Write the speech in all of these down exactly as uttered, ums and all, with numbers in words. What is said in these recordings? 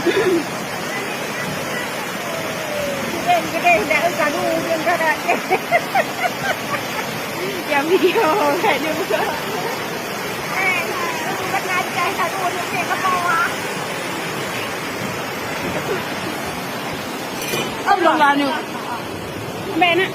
Udeb keudeh dak kadu udeb darat. Nyang video kat dia buka. Eh, bukan ngajak kadu udeb ke bawah. Allah ni. Baik nak.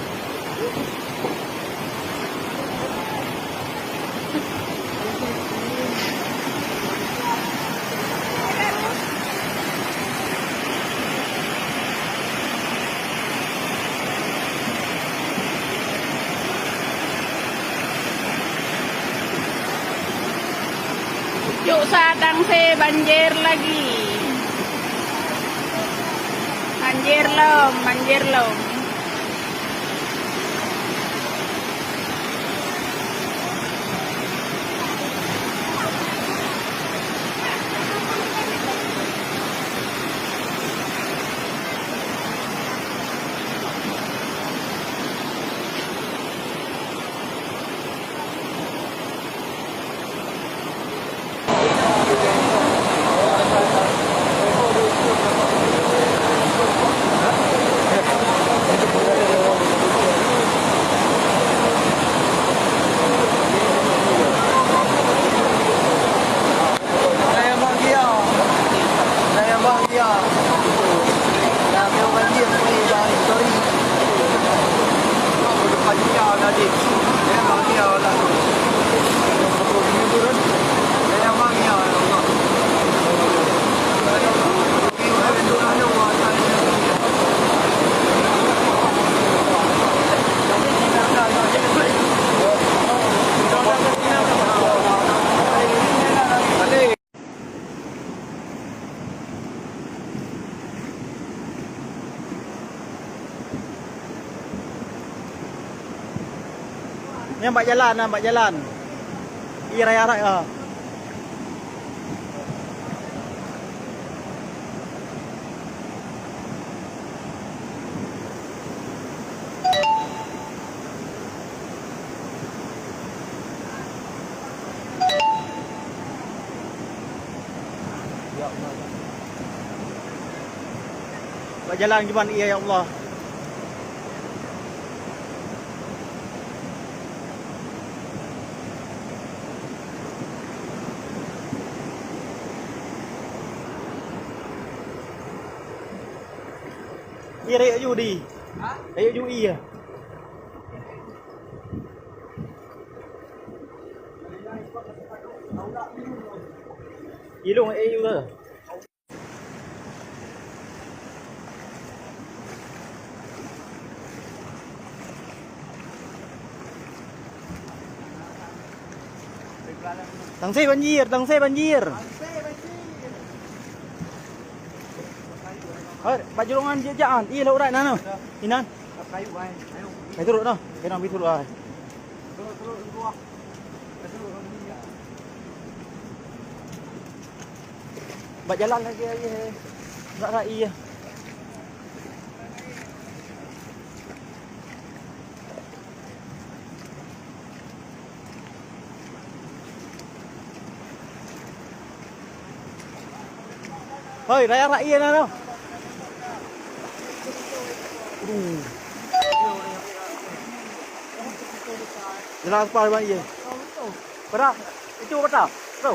Cuk sa tang se banjir lagi. Banjir lom, banjir lom. Nyan bak jalan, nah, bak jalan. Iya, raya-raya. Bak jalan kiban iya, ya Allah. Iya, rayeuk ju di. Ha? Rayeuk ju iya. Ilong, eh, ilong. Tang se banjir, tang se banjir. Hai, bak jurungan jejak an. Ih, lauk rat na, na. Inan. Hai turut, na. Kena bi turut, hai. Bak jalan lagi, ayah. Bak rai, ya. Hoi, raya-raya na, na. Aduh. Jalan aspal, Bang, iya. Berah. Itu berah. Bro.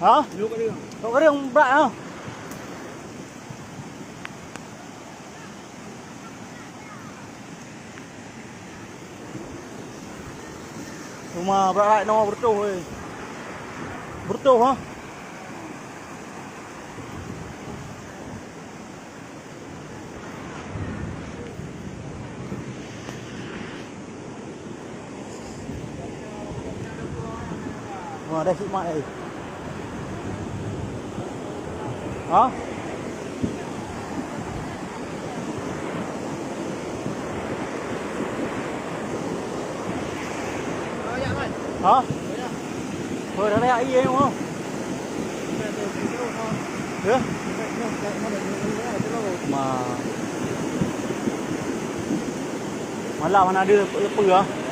Ha? Tok keureung brat ha. Cuma brat-brat nyoe beureutoh, eh. Beureutoh, ha? Wah, dah cit mat, eh. Ha? Ha? Hôi, dah raya ié nyoe. Ya? Ma. Malam mana ada lepas ah.